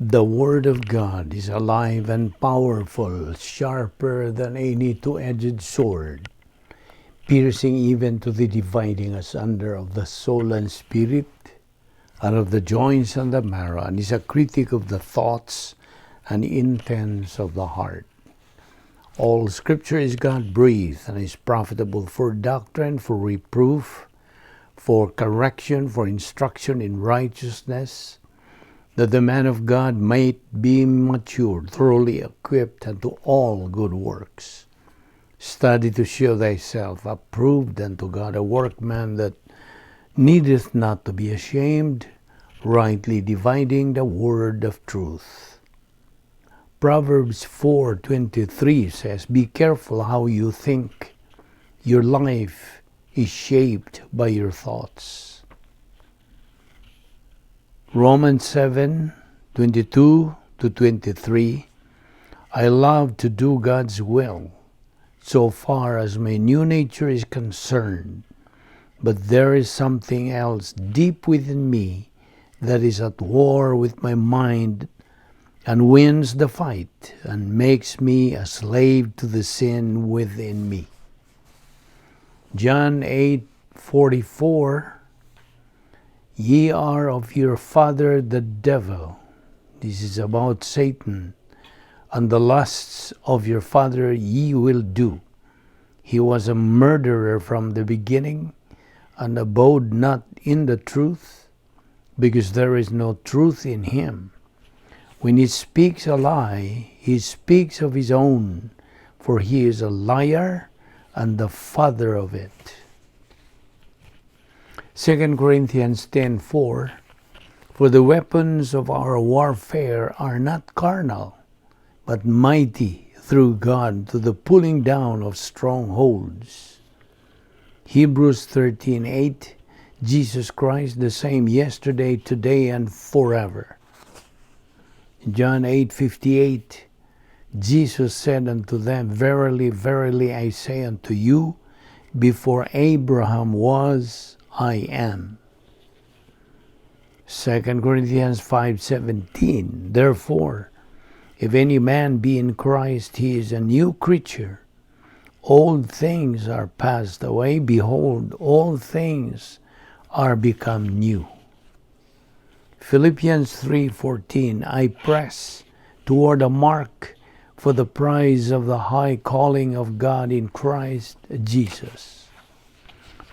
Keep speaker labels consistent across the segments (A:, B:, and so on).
A: The Word of God is alive and powerful, sharper than any two-edged sword, piercing even to the dividing asunder of the soul and spirit, and of the joints and the marrow, and is a critic of the thoughts and intents of the heart. All Scripture is God breathed and is profitable for doctrine, for reproof, for correction, for instruction in righteousness, that the man of God might be mature, thoroughly equipped unto all good works. Study to show thyself approved unto God, a workman that needeth not to be ashamed, rightly dividing the word of truth. Proverbs 4:23 says, "Be careful how you think. Your life is shaped by your thoughts." Romans 7:22 to 23, "I love to do God's will, so far as my new nature is concerned, but there is something else deep within me that is at war with my mind and wins the fight and makes me a slave to the sin within me." John 8:44, "Ye are of your father the devil." This is about Satan. "And the lusts of your father ye will do. He was a murderer from the beginning and abode not in the truth, because there is no truth in him. When he speaks a lie, he speaks of his own, for he is a liar and the father of it." 2 Corinthians 10:4, "For the weapons of our warfare are not carnal, but mighty through God to the pulling down of strongholds." Hebrews 13:8, "Jesus Christ the same yesterday, today, and forever." John 8:58, Jesus said unto them, "Verily, verily, I say unto you, before Abraham was, I am." 2 Corinthians 5:17, "Therefore, if any man be in Christ, he is a new creature. Old things are passed away. Behold, all things are become new." Philippians 3:14, "I press toward a mark for the prize of the high calling of God in Christ Jesus."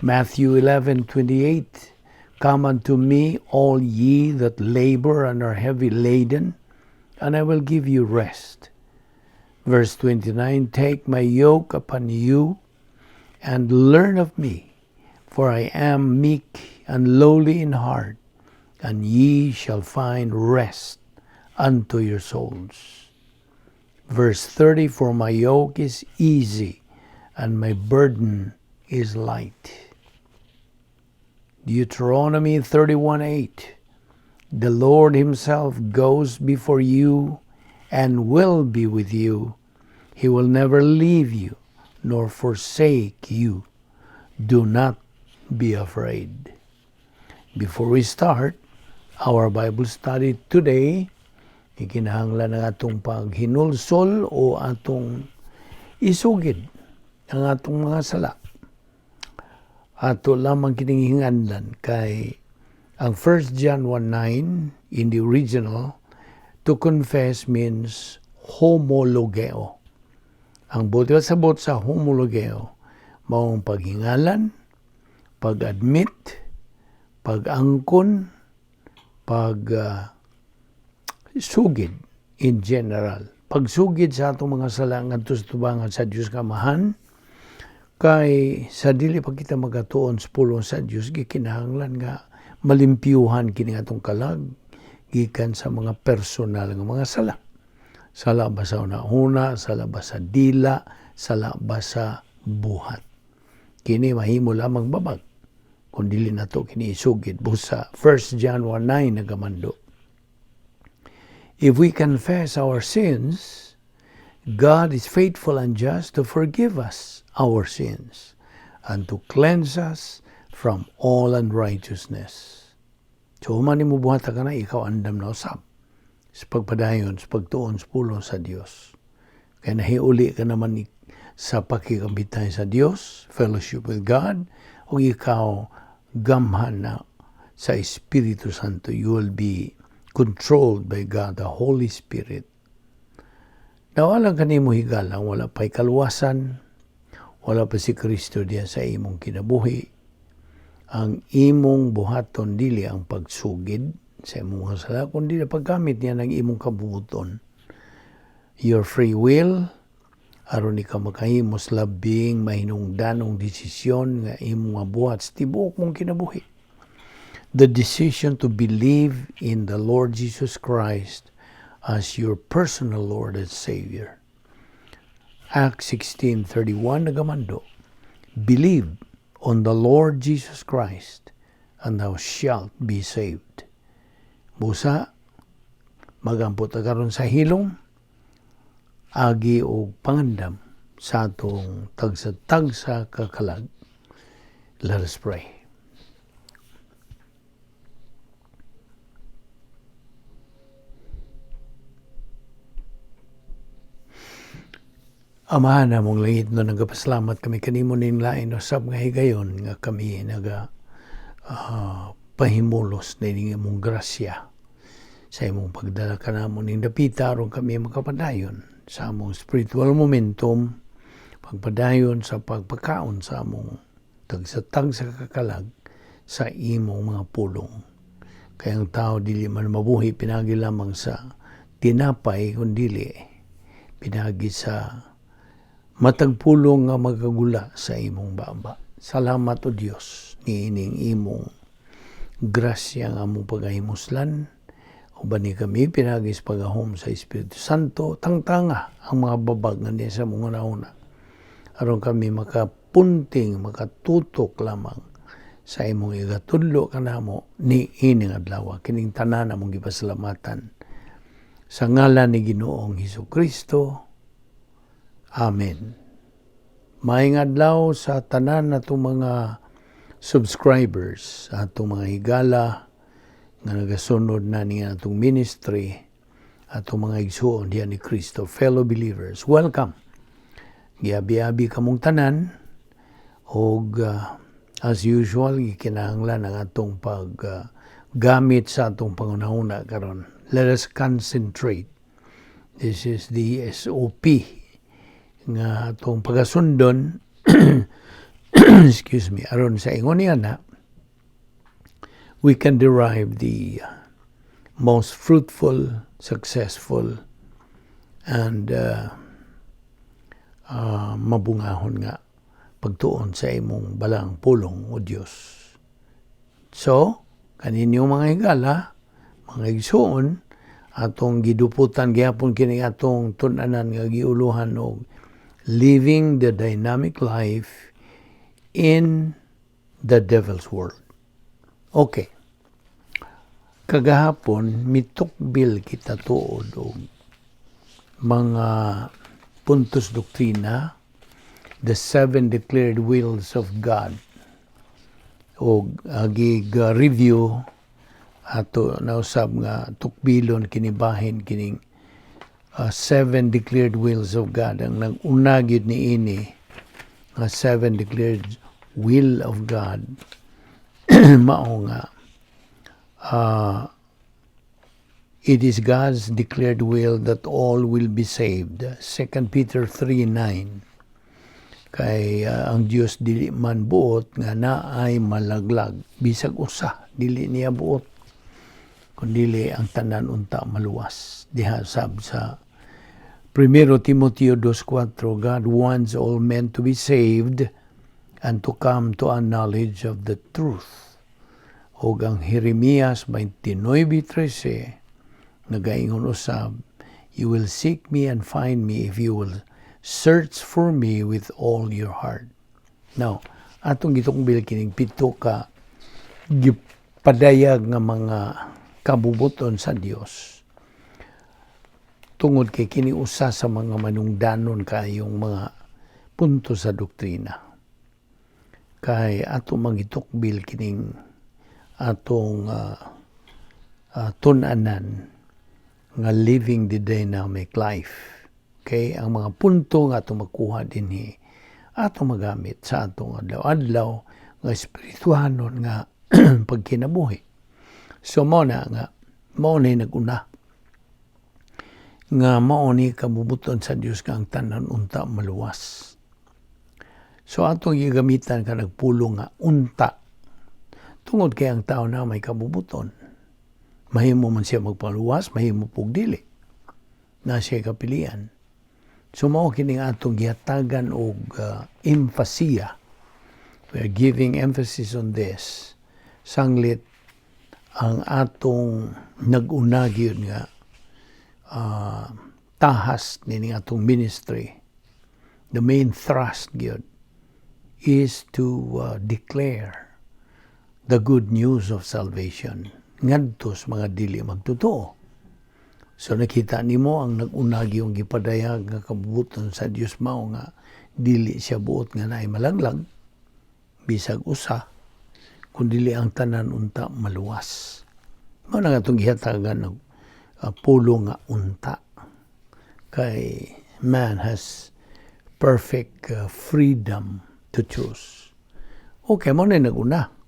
A: Matthew 11:28, "Come unto me, all ye that labor and are heavy laden, and I will give you rest." Verse 29, "Take my yoke upon you and learn of me, for I am meek and lowly in heart, and ye shall find rest unto your souls." Verse 30, "For my yoke is easy and my burden is light." Deuteronomy 31:8, "The Lord Himself goes before you and will be with you. He will never leave you nor forsake you. Do not be afraid." Before we start our Bible study today, ikinahanglan ang atong paghinulsol o atong isugid ang atong mga sala. Ato lamang kining hinganlan kay ang 1 John 1:9 in the original, to confess means homologeo. Ang buot sabot sa homologeo, maong paghingalan, pag-admit, pag-angkon, pag sugid in general. Pagsugid sa atong mga sala ngadto sa tubangan sa Dios Amahan, kay sa dili pa kita magatuon sa pulong sa Dios, gikinahanglan nga malimpyuhan kini atong kalag gikan sa mga personal nga mga sala. Sala ba sa una, sala ba sa dila, sala ba sa buhat. Kini mahimo lamang babag kung dili nato kini isugid busa 1 John 1:9 nagamando. If we confess our sins, God is faithful and just to forgive us our sins and to cleanse us from all unrighteousness. So, human mo buhat ka na, ikaw andam na usab. Sa pagpadayon, sa pagtuon sa pulong sa Dios. Kaya nahiuli ka naman sa pakikigamhitay sa Dios, fellowship with God, o ikaw gamhan na sa Espiritu Santo. You will be controlled by God, the Holy Spirit. Nawalang kanimo, higala, wala pa'y kaluwasan, wala pa si Kristo diya sa imong kinabuhi. Ang imong buhaton dili ang pagsugid sa imong sala, kundi paggamit niya ng imong kabubuton. Your free will, aron ikaw makahimo sa labing mahinungdanong desisyon nga imong mabuhat sa tibuok mong kinabuhi. The decision to believe in the Lord Jesus Christ as your personal Lord and Savior. Acts 16:31 nagamando, "Believe on the Lord Jesus Christ and thou shalt be saved." Busa, magampo ta karon sa hilom, agi og pangandam sa atong tagsa-tagsa kakalag. Let us pray. Amahan namong langit no, nagapasalamat kami kanimo ning lain usab nga higayon nga kami naga pahimulos nining imong grasya sa imong pagdala kanamo ning dapita aron kami makapadayon sa among spiritual momentum, pagpadayon sa pagpakaon sa among tagsa-tagsa kakalag sa imong mga pulong. Kay ang tao dili man mabuhi pinagi lamang sa tinapay, kundili pinagi sa matag pulong nga magagula sa imong baba. Salamat, O Dios, niining imong grasya nga among pagahimuslan. Uban ni kami pinagi sa pagahom sa Espiritu Santo, tangtanga ang mga babag nga niya sa mga nauna. Aron kami makapunting, makatutok lamang sa imong igatudlo kanamo ni ining adlaw. Kining tanan among gipasalamatan sa ngalan ni Ginoong Hesus Kristo. Amen. Maayong adlaw sa tanan natong mga subscribers, atong mga higala nga nagasunod na niya atong ministry, atong mga igsuon diyan ni Kristo, fellow believers. Welcome. Giabi-abi kamong tanan og as usual, gikinahanglan ang atong pag gamit sa atong pangunahuna karon. Let us concentrate. This is the SOP nga atong pagasundon, excuse me, aron sa ingon niya na we can derive the most fruitful, successful and mabungahon nga pagtuon sa imong balang pulong, O Dios. So, kaninyong mga higala, mga igsuon, atong giduputan gihapon kini atong tun-anan nga giuluhan og "Living the Dynamic Life in the Devil's World." Okay. Kagahapon, mitukbil kita tuod og mga puntos doktrina, the seven declared wills of God. O gig review ato nausab nga tukbilon kinibahin kining seven declared wills of God. Ang nag-una gyud ni ini nga seven declared will of God mao nga it is God's declared will that all will be saved. 2 Peter 3:9. Kay ang Dios dili man buot nga naay malaglag bisag usa, dili niya buot, kundili ang tanan unta maluwas. Diha sab sa Primero Timoteo 2:4, God wants all men to be saved and to come to a knowledge of the truth. Og ang Jeremias 29:13 nagaingon usab, "You will seek me and find me if you will search for me with all your heart." Now, atong gitukbil kining pito ka gipadayag nga mga kabubuton sa Dios tungod kay kini usa sa mga manungdanon kayong mga punto sa doktrina. Kay ato magitukbil kining atong tun-anan. nga living the dynamic life. Okay, ang mga punto nga atong makuha dinhi, atong magamit sa atong adlaw-adlaw nga espirituhanon nga pagkinabuhi. So mao na nga mao na nag-una nga mao ni kabubuton sa Dios nga ang tanan unta maluwas. So atong gigamitan kanang pulong nga "unta" tungod kay ang tao na may kabubuton. Mahimo man siya magpaluwas, mahimo pug dili. Na siya kapilian. So mao kining atong gihatagan og emphasia. We are giving emphasis on this. Sanglit ang atong nag-una gyud nga tahas nining atong ministry. The main thrust gyud is to declare the good news of salvation ngadto sa mga dili magtotoo. So nakita nimo ang nag-una gyung gipadayag nga kabubuton sa Dios mao nga dili siya buot nga naay malaglag bisag usa, kun dili ang tanan unta maluwas. Mao na nga atong gihatagan og pulong nga "unta" kay man has perfect freedom to choose. Okay, mao na nag-una.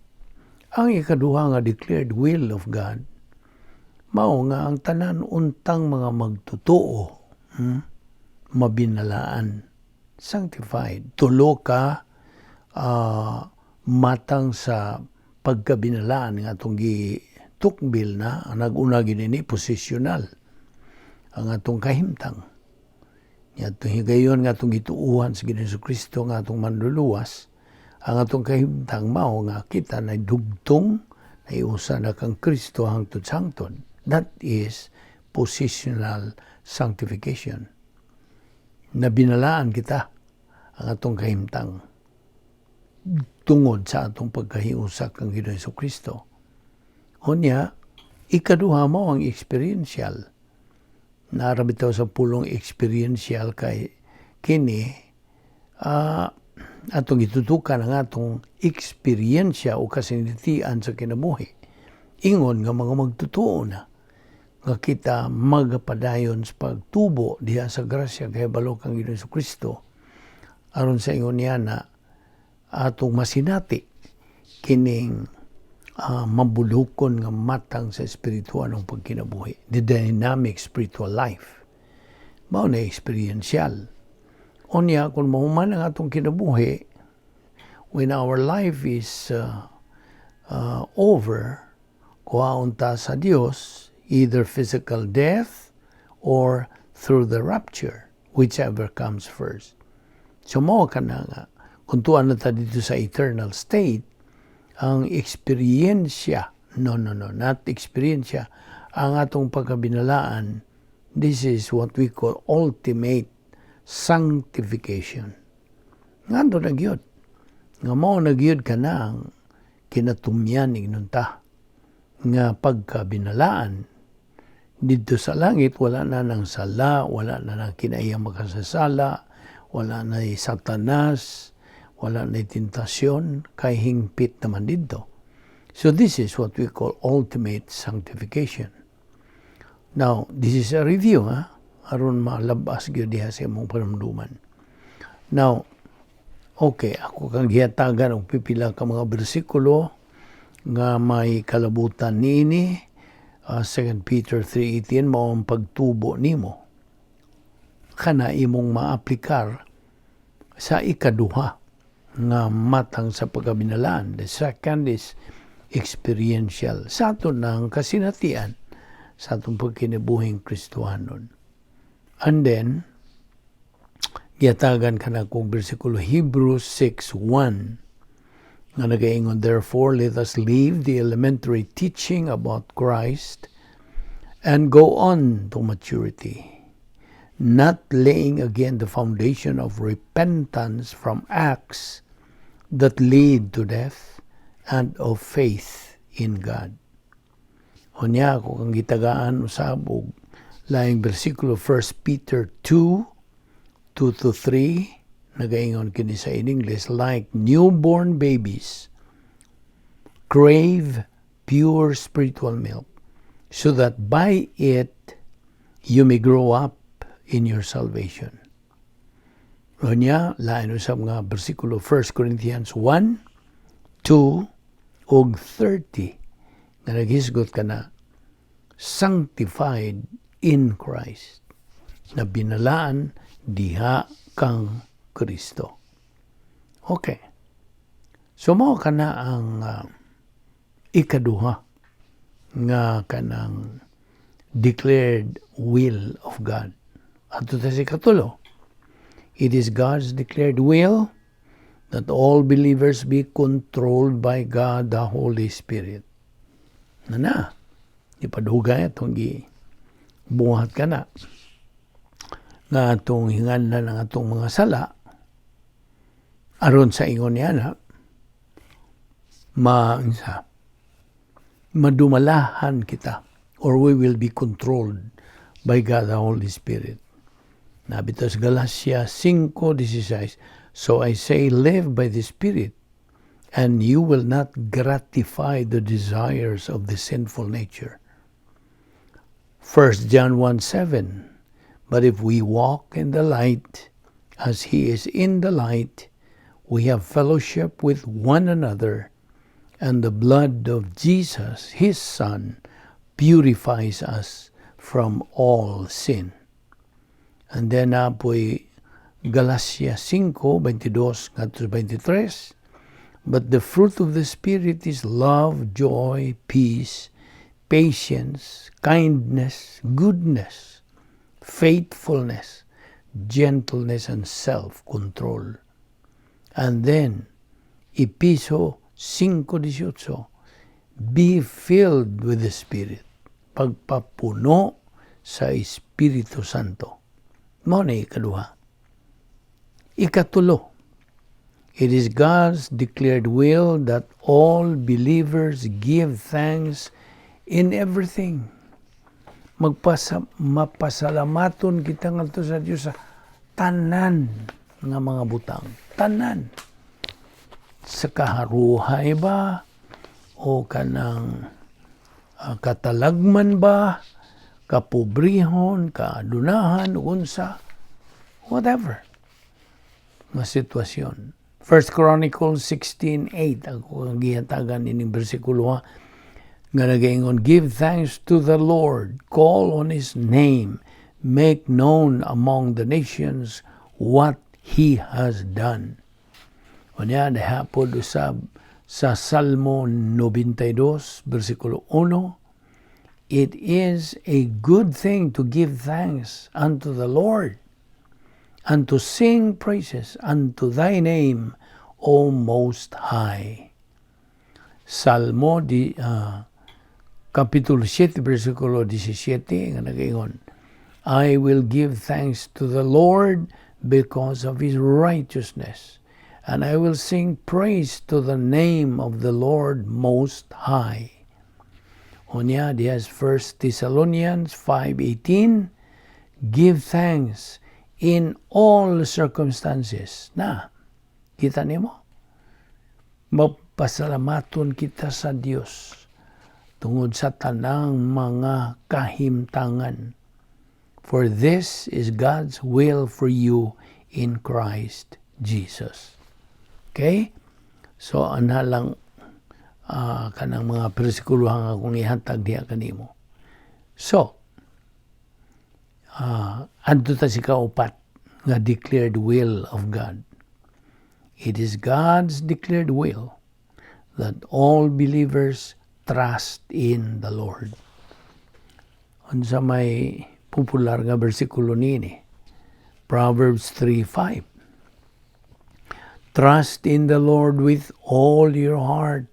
A: Ang ikaduha nga declared will of God mao nga ang tanan untang mga magtotoo, mabinalaan, sanctified. Tulo ka matang sa pagkabinalaan nga atong gitukbil na. Ang nag-una gyud ni positional, ang atong kahimtang. Nga atong higayon nga atong gituuhan sa Ginoong Kristo nga atong manluluwas, ang atong kahimtang mao nga kita na dugtong naiusa na kang Kristo hangtod sa hangtod. That is positional sanctification. Nabinalaan kita, ang atong kahimtang, tungod sa atong pagkahiusa kang Ginoong Kristo. Unya, ikaduha mao ang experiential. Naa ra bitaw sa pulong experiential kay kini atong gitutukan ang atong eksperyensya o kasinatian sa kinabuhi. Ingon nga mga magtotoo na nga kita magapadayon sa pagtubo diha sa grasya kahibalo kang Ginoong Kristo, aron sa ingon niya na atong masinati kining mabulukon nga matang sa espiritual ng pagkinabuhi, the dynamic spiritual life. Mao na experiential. Unya, kung mahuman ang atong kinabuhi, when our life is over, kuhaon ta sa Dios, either physical death or through the rapture, whichever comes first. So mao ka na nga, kung tuan na ta dito sa eternal state, ang eksperyensya, no, not eksperyensya, ang atong pagkabinalaan, this is what we call ultimate sanctification. Nga na gyud. Nga mao na gyud ka na ang kinatumyan inunta nga pagkabinalaan dito sa langit. Wala na ng sala, wala na ng kinaiyang makasasala, wala na Satanas, wala na tentasyon, kay hingpit naman dito. So this is what we call ultimate sanctification. Now, this is a review, ha? Aron malabas gyud diha sa imong panumduman. Now, okay, ako kang gihatagan og pipila ka mga bersikulo nga may kalabutan niini. 2 Peter 3:18, mao ang pagtubo nimo kana imong maaplikar sa ikaduha nga matang sa pagkabinalaan. The second is experiential sa ato ng kasinatian sa atong pagkinabuhing Kristohanon. And then, gihatagan ka na kong bersikulo, Hebrews 6:1, nga nagaingon, "Therefore, let us leave the elementary teaching about Christ and go on to maturity, not laying again the foundation of repentance from acts that lead to death and of faith in God." Unya ako kang gitagaan usab og laing bersikulo, 1 Peter 2:2 to 3. Nagaingon kini sa in English, "Like newborn babies, crave pure spiritual milk, so that by it You may grow up in your salvation. Unya, lain usab nga bersikulo, 1 Corinthians 1, 2, ug 30 nga naghisgot ka na sanctified in Christ, na binalaan diha kang Kristo. Okay. So mao kana ang ikaduha nga kanang declared will of God. Adto ta sa ikatulo. It is God's declared will that all believers be controlled by God the Holy Spirit. Na na, ipadugay atong gi buhat ka na nga atong hinganlan ang atong mga sala aron sa ingon niya na ma unsa, madumalahan kita or we will be controlled by God the Holy Spirit. Naa bitaw sa Galatia 5:16, "So I say, live by the Spirit, and you will not gratify the desires of the sinful nature." 1 John 1:7, "But if we walk in the light, as He is in the light, we have fellowship with one another, and the blood of Jesus, His Son, purifies us from all sin." And then naa poy Galatia 5:22 ngadto 23, "But the fruit of the Spirit is love, joy, peace, patience, kindness, goodness, faithfulness, gentleness, and self-control." And then, Epeso 5:18, "Be filled with the Spirit." Pagpapuno sa Espiritu Santo. Mao na ikaduha. Ikatulo, it is God's declared will that all believers give thanks in everything. Mapasalamaton kita ngadto sa Dios sa tanan nga mga butang. Tanan. Sa kaharuhay ba o kanang katalagman ba, kapobrehon, kaadunahan, unsa, whatever nga sitwasyon. First Chronicles 16:8, ako ang gihatagan ining bersikulo ha, nga nagaingon, "Give thanks to the Lord, call on His name, make known among the nations what He has done." Unya, diha pod usab sa Salmo 92, versikulo 1, "It is a good thing to give thanks unto the Lord and to sing praises unto thy name, O Most High." Salmo di Kapitulo 7, versikulo 17, nga nagaingon, "I will give thanks to the Lord because of His righteousness, and I will sing praise to the name of the Lord Most High." Unya, diha 1 Thessalonians 5:18, "Give thanks in all circumstances." Na, kita nimo? Mapasalamaton kita sa Dios tungod sa tanang mga kahimtangan. "For this is God's will for you in Christ Jesus." Okay? So, ana lang kanang mga bersikulo nga akong ihatag diha kanimo. So, adto ta sa ikaupat nga declared will of God. It is God's declared will that all believers trust in the Lord. Unsa may popular nga bersikulo niini? Proverbs 3:5. "Trust in the Lord with all your heart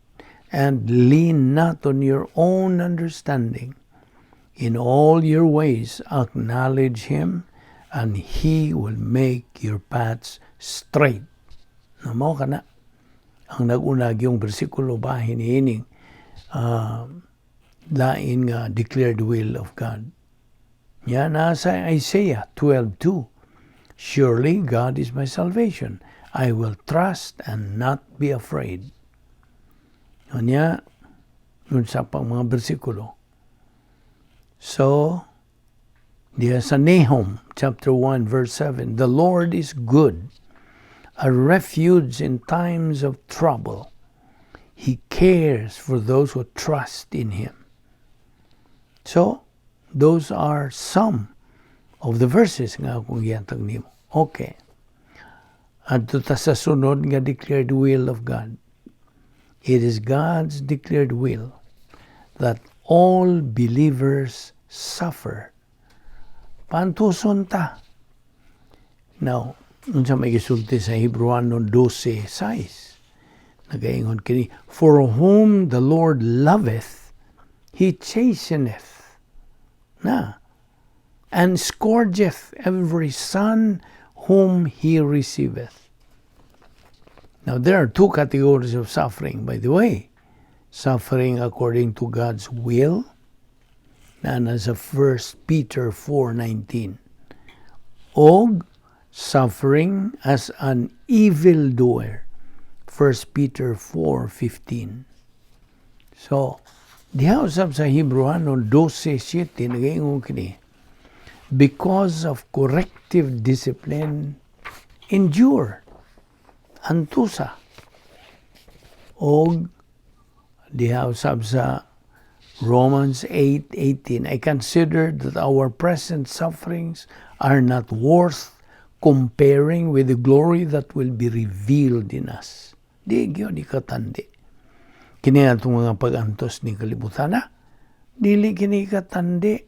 A: and lean not on your own understanding. In all your ways acknowledge Him, and He will make your paths straight." Na mao kana ang nag-una gyung bersikulo bahin niining lain nga declared will of God. Ya nasa Isaiah 12:2. "Surely God is my salvation. I will trust and not be afraid." Unya, unsa pang mga bersikulo. So, Diya sa Nahum chapter 1 verse 7, "The Lord is good, a refuge in times of trouble. He cares for those who trust in Him." So, those are some of the verses nga akong gihatag nimo. Okay. Adto ta sa sunod nga declared will of God. It is God's declared will that all believers suffer. Paantuson ta. Now, unsa may gisulti sa Hebreano 12:6? Nagaingon kini, "For whom the Lord loveth, He chasteneth." Na. "And scourgeth every son whom He receiveth." Now, there are two categories of suffering, by the way. Suffering according to God's will, na nasa 1 Peter 4:19. Og suffering as an evildoer, 1 Peter 4:15. So, diha usab sa Hebreano 12:7 nagaingon kini, "Because of corrective discipline, endure." Antusa. Og diha usab sa Romans 8:18, "I consider that our present sufferings are not worth comparing with the glory that will be revealed in us." Di gyud ikatandi. Kini atong mga pag-antos ni kalibutan na, dili kini katandi.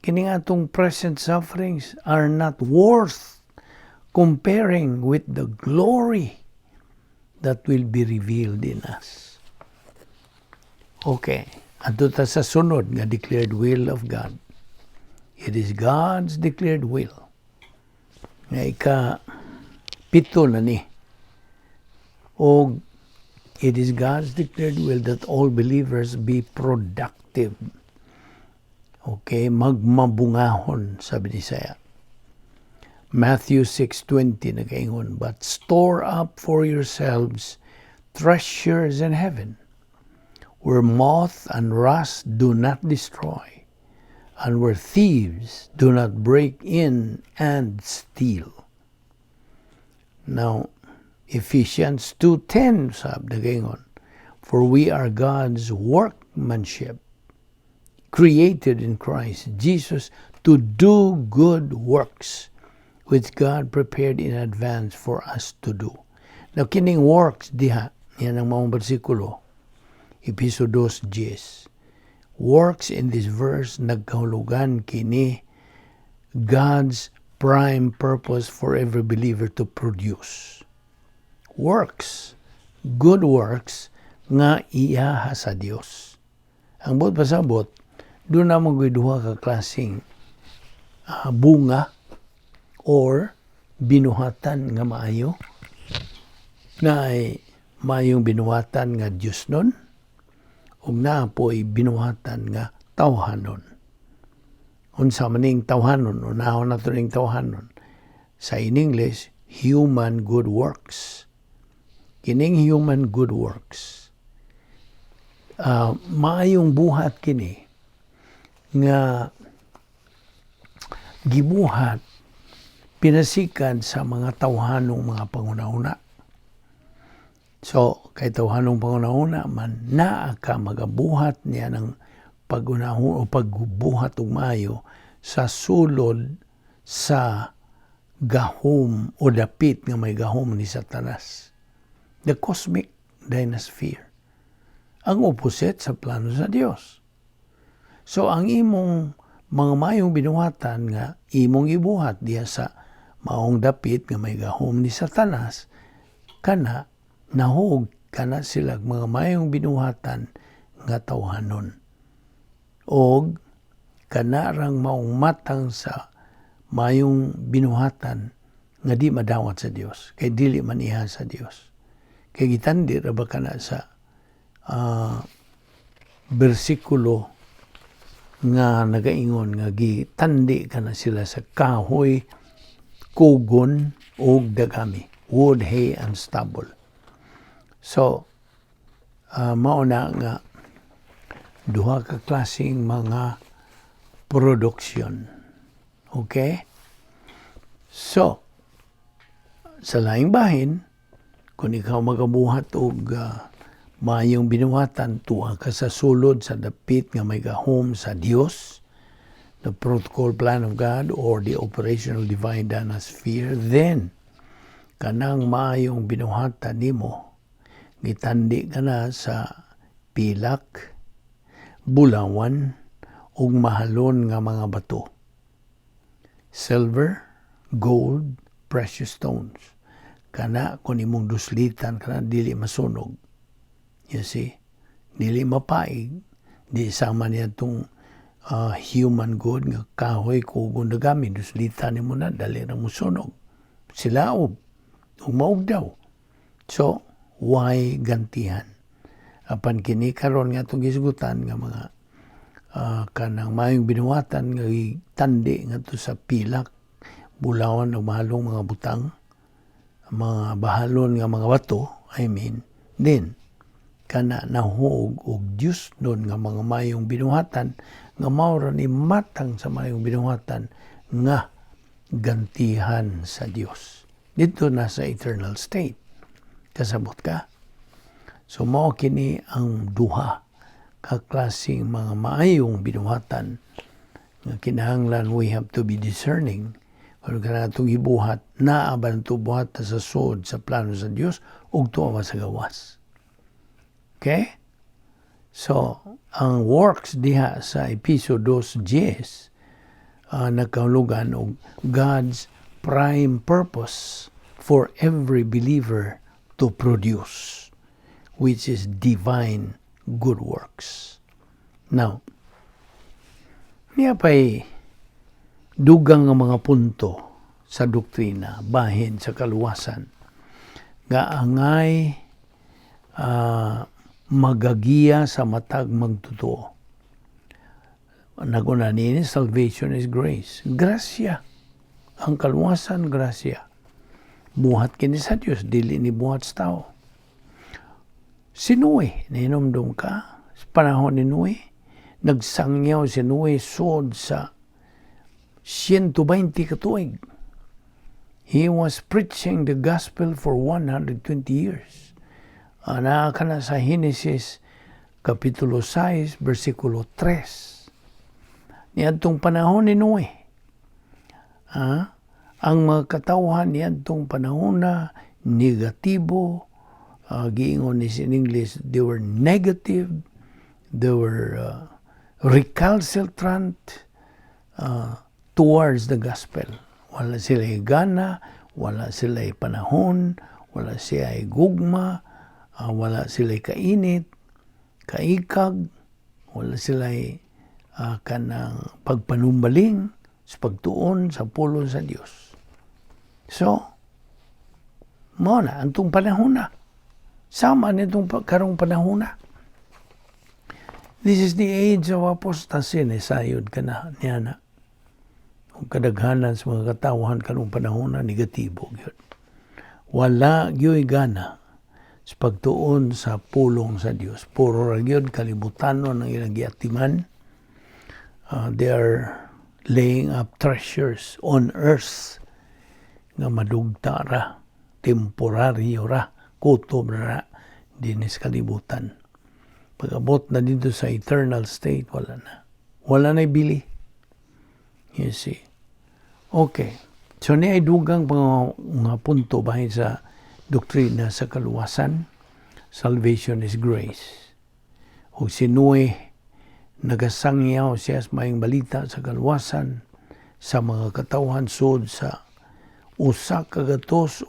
A: Kini atong present sufferings are not worth comparing with the glory that will be revealed in us. Okay. Adto ta sa sunod nga declared will of God. It is God's declared will. Nga ika-pito na ni. Og it is God's declared will that all believers be productive. Okay, magmabungahon, sabi ni Saya. Matthew 6:20 nagaingon, "But store up for yourselves treasures in heaven, where moth and rust do not destroy, and where thieves do not break in and steal." Now, Ephesians 2:10 sab nagaingon, "For we are God's workmanship, created in Christ Jesus to do good works, which God prepared in advance for us to do." Now, kining works diha, yan ang maong bersikulo, Episo 2:10. Works in this verse nagkahulugan kini God's prime purpose for every believer to produce. Works, good works, nga iyaha sa Dios. Ang buot pasabot, duna man duha ka klaseng bunga or binuhatan nga maayo na ay maayong binuhatan nga Diyos nun ug naa po'y binuhatan nga tawhanon. Unsa man ning tawhanon? Unahon nato ning tawhanon. Sa in English, human good works. Kining human good works, maayong buhat kini nga gibuhat pinasikan sa mga tawhanong mga panghuna-huna. So, kay tawhanong panghuna-huna man, naa ka magabuhat niya ng pagunahon o pagbuhat og maayo sa sulod sa gahom o dapit nga may gahom ni Satanas. The cosmic dynasphere. Ang opposite sa plano sa Dios. So, ang imong mga mayong binuhatan nga imong ibuhat diya sa maong dapit nga may gahom ni Satanas, kana nahug kana sila mga mayong binuhatan nga tawhanon. Og kanarang maong matang sa mayong binuhatan nga di madawat sa Dios kay dili man iha sa Dios. Kay gitandi ra ba kana sa bersikulo nga nagaingon nga gitandi kana sila sa kahoy, kugon ug dagami, wood, hay and stubble. So mao na nga duha ka klaseng mga production. Okay? So, sa laing bahin, kung ikaw magabuhat og maayong binuhatan, tuwa ka sa sulod sa dapit nga may gahom sa Dios, the protocol plan of God or the operational divine dana sphere, then kanang maayong binuhatan nimo gitandi ka na sa pilak, bulawan, ug mahalon nga mga bato. Silver, gold, precious stones. Kana kung imong duslitan kana dili masunog. You see? Dili mapaig, di sama niya itong human good nga kahoy kugon nagami duslitan nimo na dali ra mosunog. Silaob ug maugdaw. So, why gantihan? Apan kini karon nga atong gisgutan nga mga kanang maayong binuhatan nga gitandi ngadto sa pilak, bulawan o mahalong mga butang, mga bahalon nga mga bato, I mean, then kana nahuog og Dios nun nga mga maayong binuhatan nga mao ra ni matang sa maayong binuhatan nga gantihan sa Dios. Dito na sa eternal state. Kasabot ka? So mao kini ang duha ka klaseng mga maayong binuhatan nga kinahanglan we have to be discerning kung kana atong gibuhat, naa ba nato buhat sa sud sa plano sa Dios ug tuwa ba sa gawas. Okay? So, ang works diha sa Episo 2:10 nagkahulugan og God's prime purpose for every believer to produce, which is divine good works. Now, niya pa'y dugang nga mga punto sa doktrina bahin sa kaluwasan nga angay magagiya sa matag magtotoo. Naguna nini, salvation is grace. Grasya. Ang kaluwasan, grasya. Buhat kini sa Dios, dili ni buhat sa tao. Si Noe, nahinomdom ka, sa panahon ni Noe, nagsangyaw si Noe sod sa 120 ka tuig. He was preaching the gospel for 120 years. Naa ka na sa Genesis Kapitulo 6, versikulo 3. Niadtong panahon ni Noe, ang mga katawhan niadtong panahon na negatibo, giingon ni in English, they were negative, they were recalcitrant towards the gospel. Wala sila gana, wala sila panahon, wala sila gugma, wala sila kainit, kaikag, wala sila kanang pagpanumbaling sa pagtuon sa pulong sa Dios. So, mao na, antong panahon na. Sama nitong karong panahon na. This is the age of apostasy, ni sayod ka na niya na. Kung kadaghanan sa mga katawhan karong panahon na negatibo gyud. Wala gyud gana sa pagtuon sa pulong sa Dios. Puro ra gyud kalibutanon ang ilang giatiman. They are laying up treasures on earth nga madugta ra, temporaryo ra, kutob ra dinis kalibutan. Pag-abot na dito sa eternal state, wala na. Wala na bili. You see. Okay. So ni ay dugang mga punto bahin sa doktrina sa kaluwasan. Salvation is grace. O si Noe, nagasangyaw siya sa maayong balita sa kaluwasan sa mga katawhan sud sa 105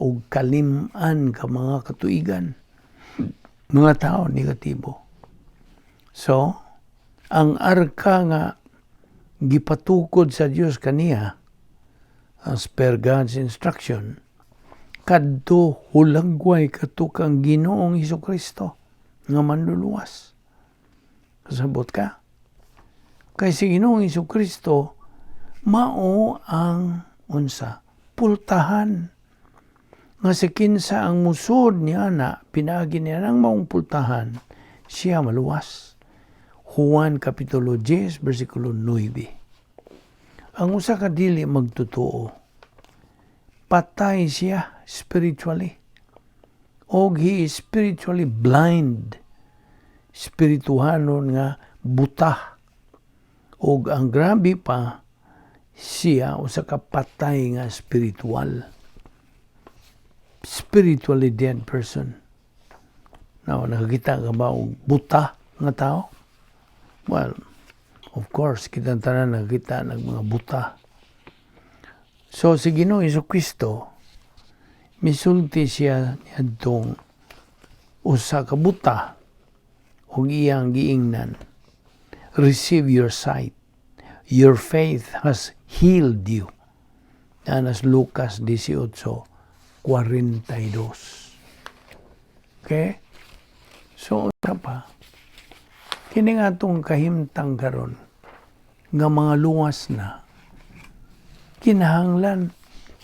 A: ka mga katuigan. Mga tao negatibo. So, ang arka nga gipatukod sa Dios kaniya as per God's instruction, kadto hulagway kadto kang Ginoong Hesus Kristo nga manluluwas. Kasabot ka? Kay si Ginoong Kristo mao ang unsa pultahan nga si kinsa ang musod niya na pinaagi niya ng maong pultahan, siya maluwas. Juan Kapitulo 10 versikulo 9. Ang usa ka dili magtotoo, patay siya spiritually. Og he is spiritually blind. Spirituhanon nga buta. Og ang grabe pa, siya usa ka patay nga spiritual. Spiritually dead person. Now, nakakita ka ba og buta nga tao? Well, of course, kita tanan nakakita ng mga buta. So, si Ginoong Kristo, misulti siya niadtong usa ka buta ug iyang giingnan, "Receive your sight. Your faith has healed you." Anas Lucas 18:42. Okay? So, usa pa, kini nga atong kahimtang karon nga mga luwas na, kinahanglan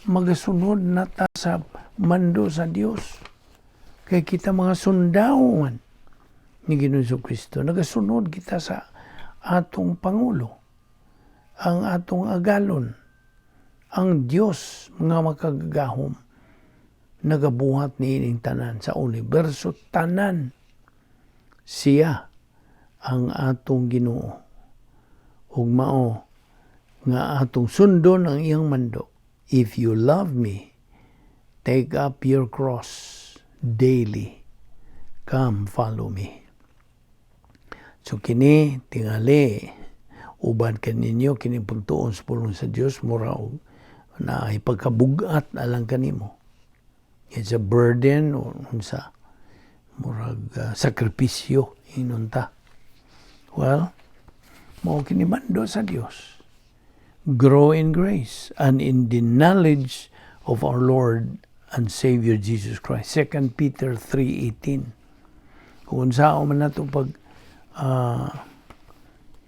A: magasunod na ta sa mando sa Dios. Kay kita mga sundao man ni Ginoong Kristo, nagasunod kita sa atong pangulo, ang atong agalon, ang Dios nga makagagahom, nagabuhat niining tanan sa universo tanan. Siya ang atong Ginoo. Ug mao nga atong sundon ang iyang mando. "If you love me, take up your cross daily. Come, follow me." So kini tingali uban kaninyo kini pagtuon sa pulong sa Dios, mura og naay pagkabugat alang kanimo. It's a burden or unsa, murag sakripisyo inunta. Well, mao kini mando sa Dios. Grow in grace and in the knowledge of our Lord and Savior Jesus Christ. 2 Peter 3:18. Kung unsaon man nato pag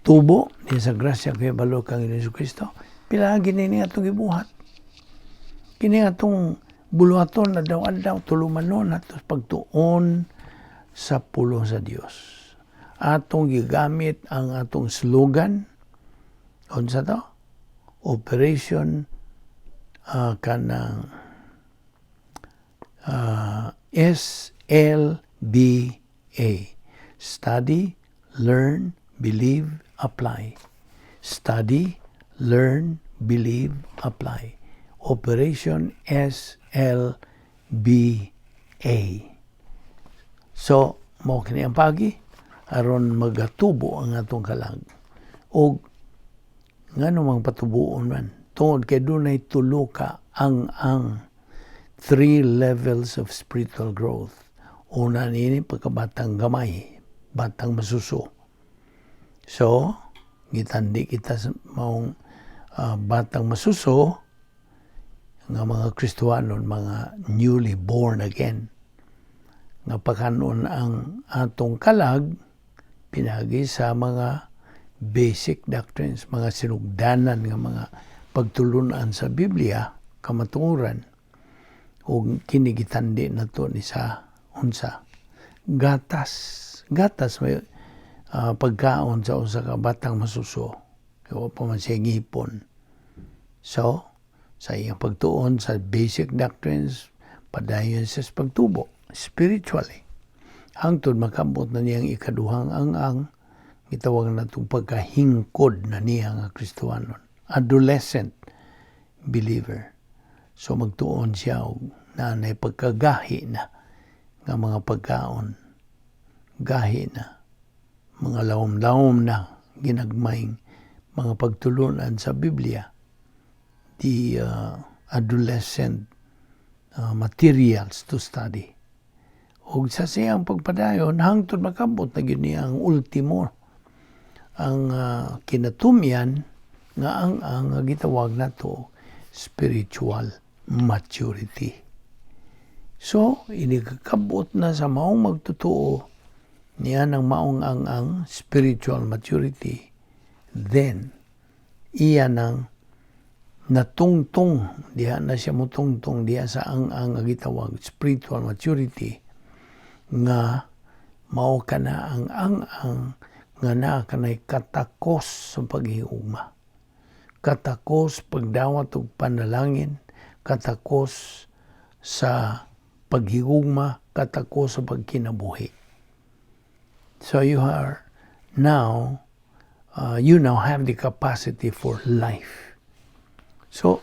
A: tubo niya sa grasya kay balo kang Hesus Kristo, pilagi ni atong gibuhat. Kini atong buluhaton adlaw-adlaw, tulumanon ato pagtuon sa pulong sa Dios. Atong gigamit ang atong slogan, unsa to? Operation kanang SLBA. Study, learn, believe, apply. Study, learn, believe, apply. Operation SLBA. So, mao kini ang pagi aron magatubo ang atong kalag. Og ngano mang patubuon man? Tungod kay dunay tulo ka ang three levels of spiritual growth. Una niini, pagkabatang gamay, batang masuso. So, gitandi kita sa maong batang masuso nga mga Kristohanon, mga newly born again. Nga pakanon ang atong kalag pinagi sa mga basic doctrines, mga sinugdanan nga mga pagtulunan sa Biblia, kamatuoran, ug kini gitandi nato ni sa unsa? Gatas. Gatas may pagkaon sa usa ka batang masuso. Kay wa pa man siya ngipon. So, sa iyang pagtuon sa basic doctrines, padayon siya sa pagtubo spiritually. Hangtod makabot na niyang ikaduhang ang gitawag natong pagkahingkod na niya nga Kristohanon. Adolescent believer. So magtuon siya og naanay pagkagahi na nga mga pagkaon. Gahi na. Mga lawom-lawom na ginagmayng mga pagtulunan sa Biblia. The adolescent materials to study. Ug sa siyang pagpadayon hangtod makabot na gyud niya ang ultimo, ang kinatumyan nga ang gitawag nato spiritual maturity. So, inikakabot na sa maong magtotoo niya ng maong ang spiritual maturity, then iya nang natungtong diha na siya mutungtong diha sa ang gitawag spiritual maturity nga mao kana ang nga naa kanay katakos sa paghigugma. Katakos pagdawat og panalangin, katakos sa paghigugma, katakos sa pagkinabuhi. So you now have the capacity for life. So,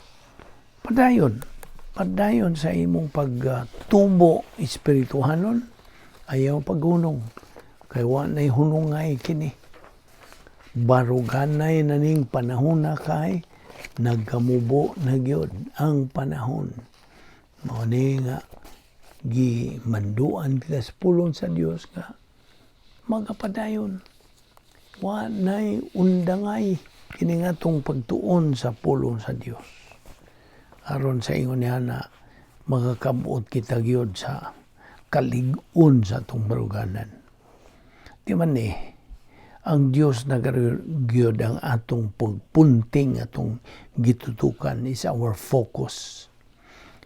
A: padayon, padayon sa imong pagtubo espirituhanon, ayaw paghunong. Kay wa na'y hunungay kini. Baruganay na ning panahon na kay nagkamubo na gyud ang panahon. Mao ni nga gimanduan kita sa pulong sa Dios nga magapadayon. Wa na'y undangay kini nga atong pagtuon sa pulong sa Dios. Aron sa ingon niya na makakabot kita gyud sa kalig-on sa atong baruganan. Di man ni, ang Dios na gyud ang atong pagpunting, atong gitutukan is our focus.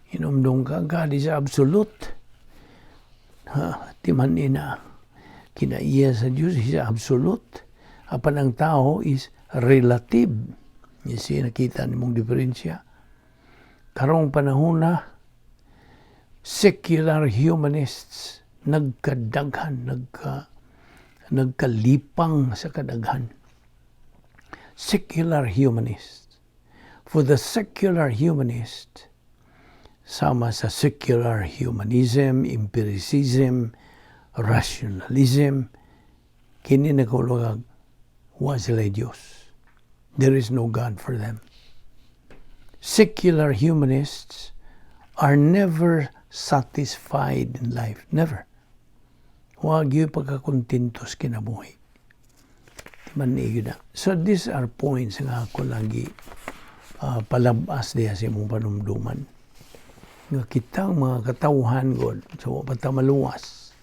A: Hinumdum ka, God is absolute. Ha, di man ni na kinaiya sa Dios is absolute. Apan ang tao is relative. You see, nakita nimong diferensya. Karong panahon na, secular humanists nagkadaghan, nagkalipang sa kadaghan. Secular humanists. For the secular humanist, sama sa secular humanism, empiricism, rationalism, kini nagahulugag wa sila Diyos. There is no God for them. Secular humanists are never satisfied in life. Never. Wa gyud pagkakontento sa kinabuhi. Di man ni na. So these are points nga ako lagi palabas diya sa imong panumduman. Nga kitang mga katawhan god, so wa pa ta maluwas,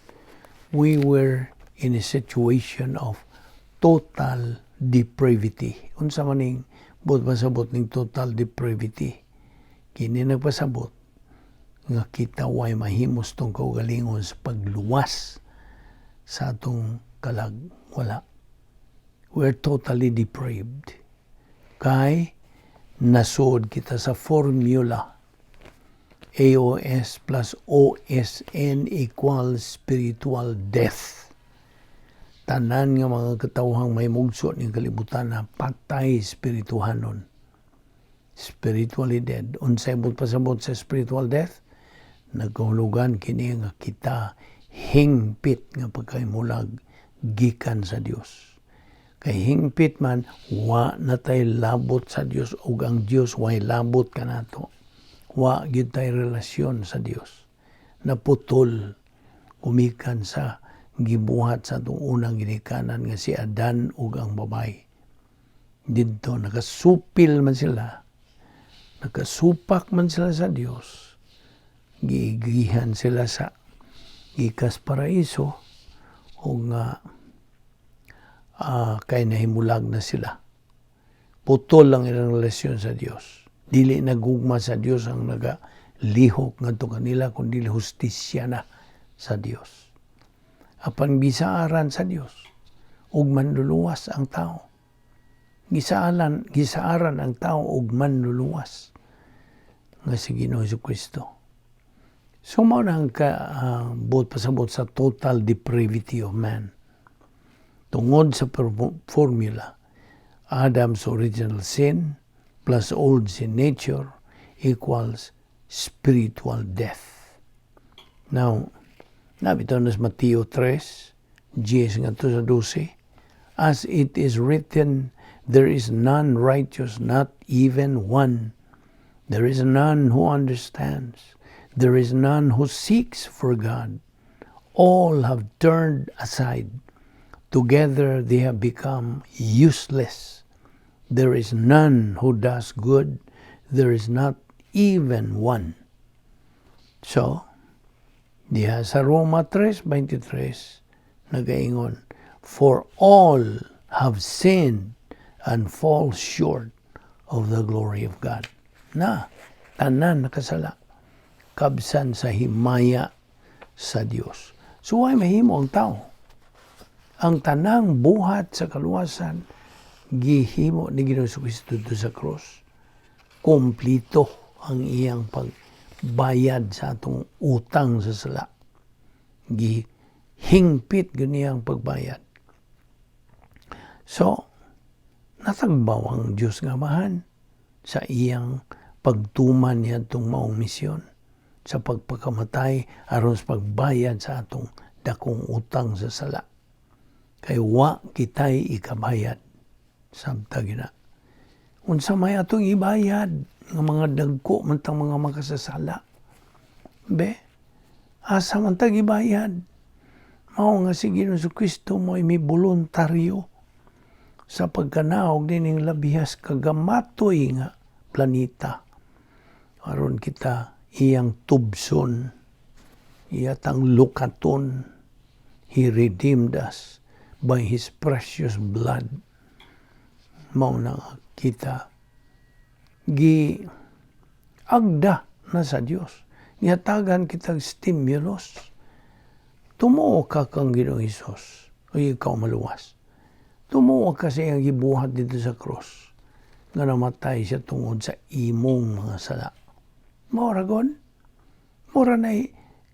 A: we were in a situation of total depravity. Unsa man ning buot pasabot ning total depravity? Kini nagpasabot nga kita way mahimos tong kaugalingon sa pagluwas sa atong kalag. Wala. We're totally depraved. Kay nasuod kita sa formula AOS plus OSN equals spiritual death. Tanan nga mga katawhang may mugso ning kalibutan na patay espirituhanon. Spiritually dead. Unsay buot pasabot sa spiritual death? Nagkahulugan kini nga kita hingpit nga pagkahimulag gikan sa Dios. Kay hingpit man, wa na tay labot sa Dios ug ang Dios way labot kanato. Wa gyud tay relasyon sa Dios. Naputol gumikan sa gibuhat sa atong unang ginikanan nga si Adan ug ang babaye. Didto nakasupil man sila, nakasupak man sila sa Dios. Giigihan sila sa gikas paraiso o nga kay nahimulag na sila. Putol lang ilang relasyon sa Dios. Dili nagugma sa Dios ang nagalihok ngadto kanila kundi hustisya na sa Dios. Apan gisaaran sa Dios ug manluluwas ang tao. Gisaaran ang tao ug manluluwas nga si Ginoo Kristo. So mao na ang ka, buot pasabot sa total depravity of man. Tungod sa formula, Adam's original sin plus old sin nature equals spiritual death. Now, naa bitaw na sa Mateo 3, 10 ngadto sa 12, "As it is written, there is none righteous, not even one. There is none who understands. There is none who seeks for God. All have turned aside. Together they have become useless. There is none who does good. There is not even one." So, diha sa Roma 3:23, nagaingon, "For all have sinned and fall short of the glory of God." Na, tanan nakasala. Kabsan sa himaya sa Dios. So, way mahimo ang tao. Ang tanang buhat sa kaluwasan Gihimo ni Ginoong Kristo didto sa cross. Kompleto ang iyang pagbayad sa atong utang sa sala. Gihingpit gyud niyang pagbayad. So, natagbaw ang Diyos nga Amahan sa iyang pagtuman niya itong maong misyon sa pagpakamatay aron sa pagbayad sa atong dakong utang sa sala. Kay wa kitay ikabayad. Samtang gina. Unsa may atong ibayad nga mga dagko man tang mga makasasala? Be, asa man tag ibayad? Mao nga si Ginoong Kristo mo mi voluntaryo sa pagkanaog nining labihas kagamatoy nga planeta. Aron kita iyang tubson, iyatang lukaton. He redeemed us by His precious blood. Mao na nga kita gi agda na sa Dios. Gihatagan kitag stimulus. Tumuo ka kang Ginoong Hesus o ikaw maluwas. Tumuo ka sa iyang gibuhat didto sa cross nga namatay siya tungod sa imong mga sala. Mao ra gud. Mura na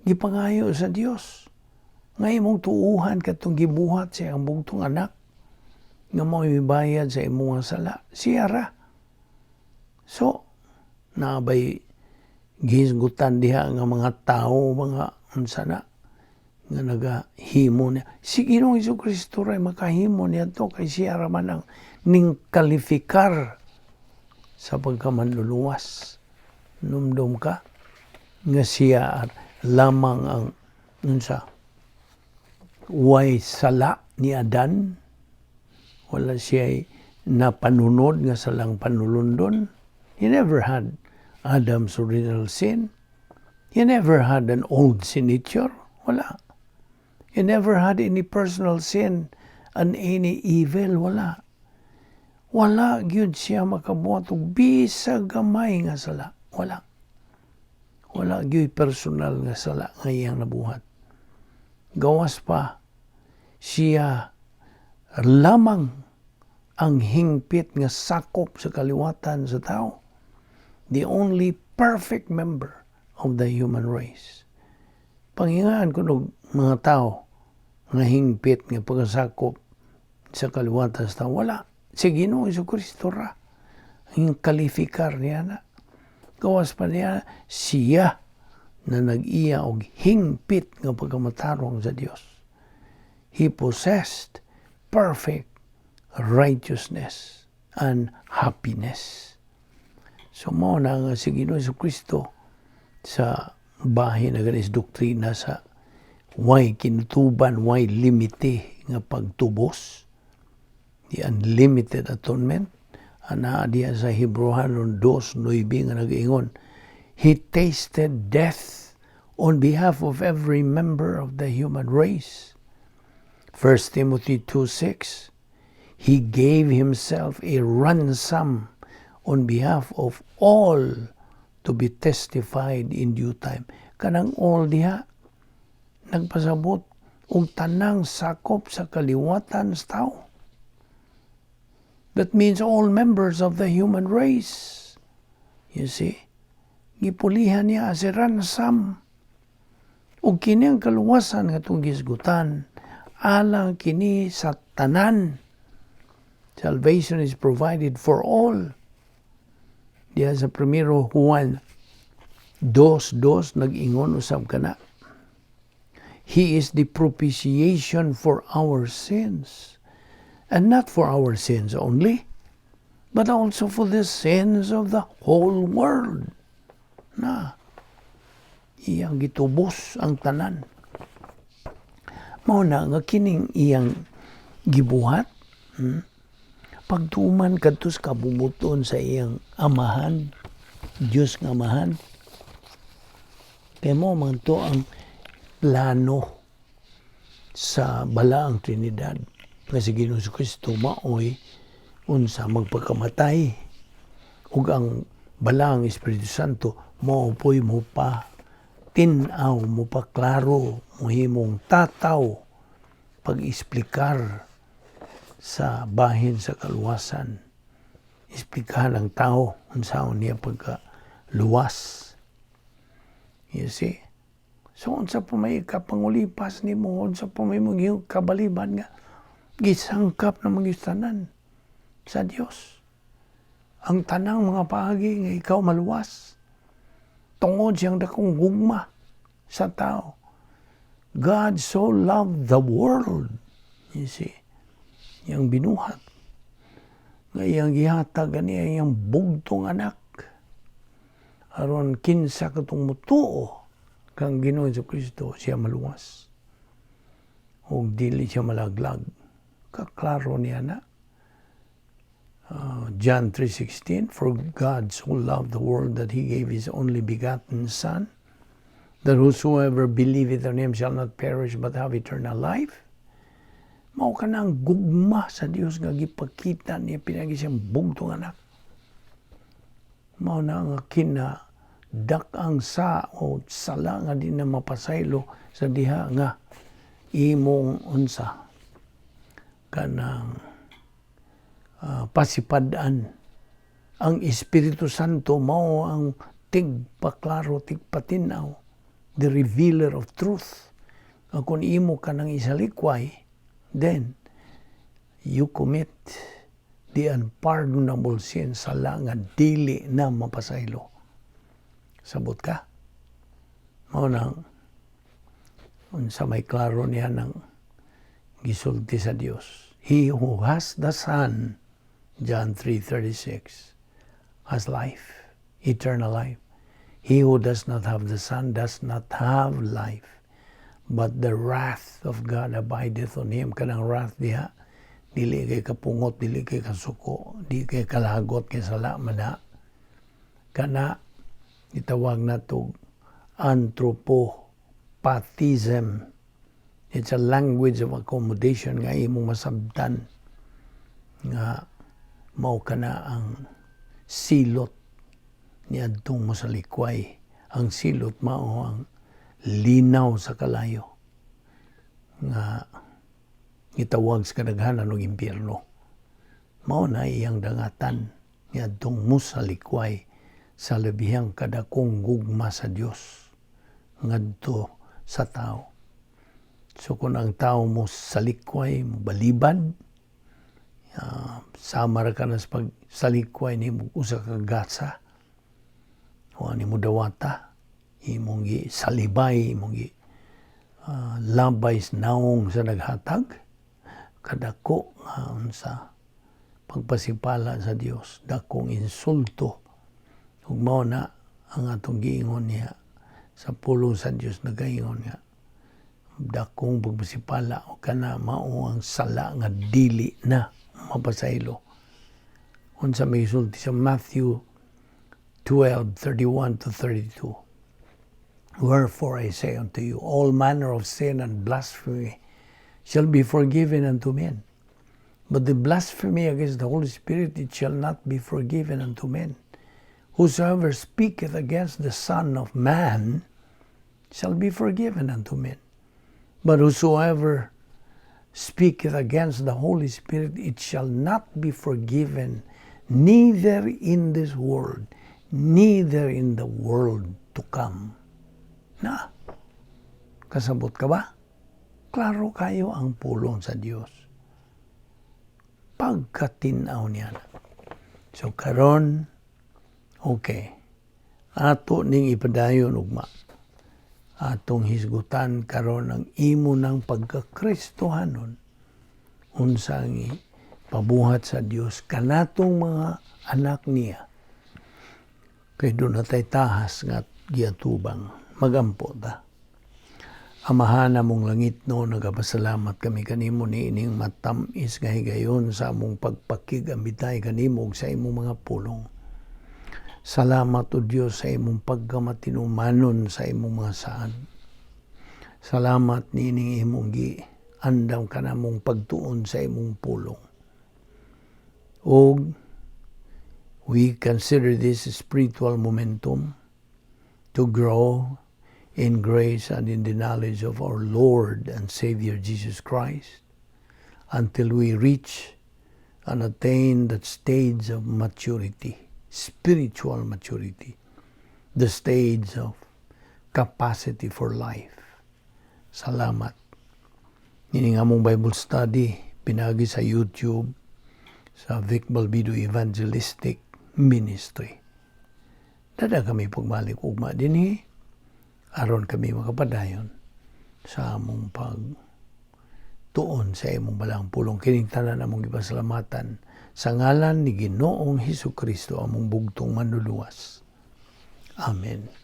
A: gipangayo sa Dios nga imong tuuhan katong gibuhat sa iyang bugtong anak nga mao mibayad sa imong mga sala. Siya ra. So, nabay gihisgutan diha nga mga tao, mga unsa na, nga nagahimo niya. Si Ginoong Kristo ray makahimo niya to kay siya ra man ang ning kalifikar sa pagkamanluluwas. Numdum ka nga siya lamang ang unsa, way sala ni Adan, wala siya napanunod nga salang panulundon. He never had Adam's original sin. He never had an old sin nature. Wala. He never had any personal sin and any evil. Wala. Wala gyud siya makabuhat og bisag gamay nga sala. Wala. Wala gyud personal nga sala nga iyang nabuhat. Gawas pa, siya lamang ang hingpit nga sakop sa kaliwatan sa tao. The only perfect member of the human race. Panghingaan ko og mga tao nga hingpit nga pagkasakop sa kaliwatan sa tao. Wala. Si Ginoong Kristo ra. Ang kalifikar niya na. Gawas pa niya, siya na nag-iya og hingpit nga pagkamatarong sa Dios. He possessed perfect righteousness and happiness. So mao na nga si Ginoong Kristo sa bahin na ganis doktrina sa way kinutuban, way limite nga pagtubos, the unlimited atonement, ana diya sa Hebreohanon 2:9 nga nag-ingon, "He tasted death on behalf of every member of the human race." 1 Timothy 2:6, "He gave himself a ransom on behalf of all to be testified in due time." Kanang "all" diha, nagpasabot og tanang sakop sa kaliwatan sa tao. That means all members of the human race. You see? Gipulihan niya si ransom. Ug kini ang kaluwasan nga atong gisgutan alang kini sa tanan. Salvation is provided for all. Diya sa Primero Juan 2:2 nag-ingon usab kana. "He is the propitiation for our sins, and not for our sins only, but also for the sins of the whole world." Na, iyang gitubos ang tanan. Mao na nga kining iyang gibuhat, pagtuman kadto sa kabubut-on sa iyang Amahan, Dios nga Amahan. Kay mao man to ang plano sa Balaang Trinidad nga si Ginoong Kristo maoy unsa, magpakamatay ug ang Balaang Espiritu Santo mao po'y mo pa tin-aw, mo pa klaro, mohimong tataw pag-eksplikar. Sa bahin sa kaluwasan. Esplikahan ang tao unsaon niya pagka luwas. You see? So unsa pa may kapangulipas nimo, unsa pa may mong kabaliban nga gisangkap na mga tanan sa Dios ang tanang mga paagi nga ikaw maluwas tungod siyang dakong gugma sa tao. God so loved the world. You see? Iyang binuhat. Nga iyang gihatag ani iyang bugtong anak. Aron kinsa katong mutuo kang Ginoo Kristo, siya maluwas. Ug dili siya malaglag. Kaklaro niya na. John 3:16, "For God so loved the world that he gave his only begotten Son, that whosoever believeth on him shall not perish but have eternal life." Mao kana ang gugma sa Dios nga gipakita niya pinagi siyang bugtong anak. Mao na nga kina dak-ang sa o sala nga di na mapasaylo sa diha nga imong unsa kanang pasipad-an. Ang Espiritu Santo mao ang tigpaklaro, tigpatinaw, the revealer of truth. Nga kung imo ka nang isalikway, then you commit the unpardonable sin, sala nga dili na mapasaylo. Sabot ka? Mao nang unsa may klaro niya ng gisulti sa Dios. "He who has the Son," John 3:36, "has life, eternal life. He who does not have the Son does not have life, but the wrath of God abideth on him." Kanang wrath diha, dili kay kapungot, dili kay kasuko, di kay kalagot, kay sala man na. Kana gitawag nato anthropopathism. It's a language of accommodation nga imong masabtan nga mao kana ang silot niadtong mo sa likway. Ang silot mao ang linaw sa kalayo nga gitawag sa kadaghanan og impyerno. Mao na iyang dangatan niadtong mo sa likway sa labihang kadakong gugma sa Dios ngadto sa tao. So kung ang tao mo salikway, mo balibad, sama ra ka na sa pagsalikway nimo usa ka gasa, o nimo dawata, imong gi salibay, imong gi labay sa naong sa naghatag, kadako nga unsa pagpasipala sa Dios, dakong insulto. Ug mao na ang atong giingon niya sa pulong sa Dios, nagaingon nga dakong pagpasipala o kana mao ang sala nga dili na mapasaylo. Unsa may gisulti sa Matthew 12:31 to 32? "Wherefore I say unto you, all manner of sin and blasphemy shall be forgiven unto men. But the blasphemy against the Holy Spirit, it shall not be forgiven unto men. Whosoever speaketh against the Son of Man shall be forgiven unto men. But whosoever speaketh against the Holy Spirit, it shall not be forgiven, neither in this world, neither in the world to come." Na, kasabot ka ba? Klaro kayo ang pulong sa Dios. Pagkatinaw niya na. So karon, okay, ato ning ipadayon ugma. Atong hisgutan karon ang imo ng pagkakristohanon, unsa ang pabuhat sa Dios kanatong mga anak niya. Kay duna tay tahas nga giatubang. Magampo ta. Amahan namong langitno, nagapasalamat kami kanimo niining matam-is nga higayon sa among pagpakig-ambitay kanimo ug sa imong mga pulong. Salamat, O Dios, sa imong pagkamatinumanon sa imong mga saad. Salamat niining imong gi andam kanamong pagtuon sa imong pulong. Og we consider this spiritual momentum to grow in grace and in the knowledge of our Lord and Savior Jesus Christ. Until we reach and attain that stage of maturity, spiritual maturity, the stage of capacity for life. Salamat. Ini nga among Bible study, pinaagi sa YouTube, sa Vic Balbido Evangelistic Ministry. Dada kami pagbalik ugma dinhi, aron kami makapadayon sa among pag tuon sa imong balaang pulong. Kining tanan among gipasalamatan sa ngalan ni Ginoong Hesus Kristo, among bugtong Manluluwas. Amen.